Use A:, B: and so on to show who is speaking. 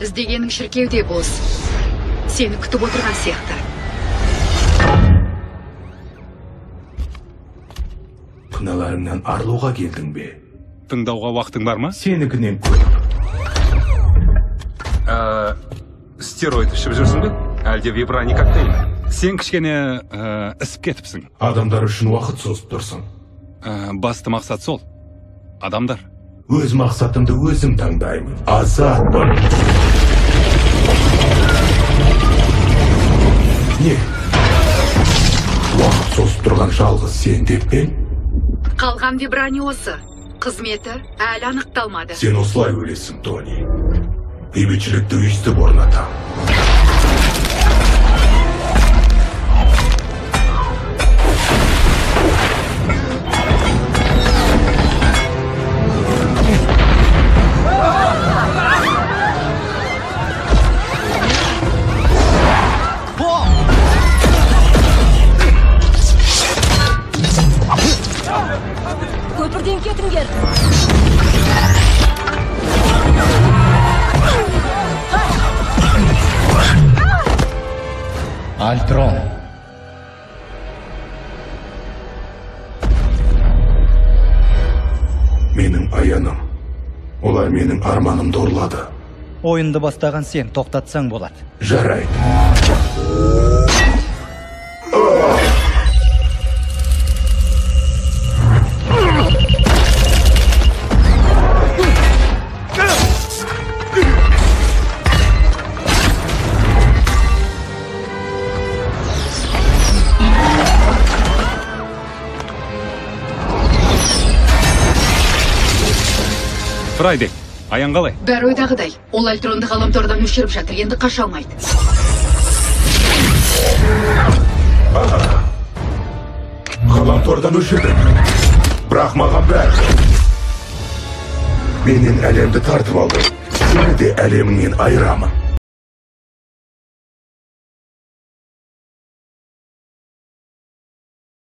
A: Іздегенің шіркеуде, босс. Сені күтіп отырған сияқты.
B: Күнәларыңнан арылуға келдің бе?
C: Тыңдауға уақытың бар ма?
B: Сенікінен көп.
C: Стероид ішіп жүрсің бе? Әлде вибрани коктейль ме? Сен кішкене ісіп кетіпсің.
B: Адамдар үшін уақыт созып тұрсың.
C: Басты мақсат сол. Адамдар.
B: Өз мақсатымды өзім таңдаймын. Азатпын. Не? Уақыт созып тұрған жалғыз сен деп пе?
A: Қалған вибрани осы. Қызметі әлі анықталмады.
B: Сен осылай өлесің, Тони. Бейбітшілікті өйстіп орнатам.
D: Көпірден кетіңдер.
E: Альтрон.
B: Менің аяным. Олар менің арманымды ұрлады.
E: Ойынды бастаған сен, тоқтатсаң болады.
B: Жарайды.
C: Фрайдей, аян қалай?
A: Бәрі ойдағыдай. Ол Альтронды ғаламтордан өшіріп жатыр, енді қаша алмайды.
B: Ғаламтордан өшірдім. Бірақ маған бәрі. Менен әлемді тартып алды. Сені де әлеміңнен айырамын.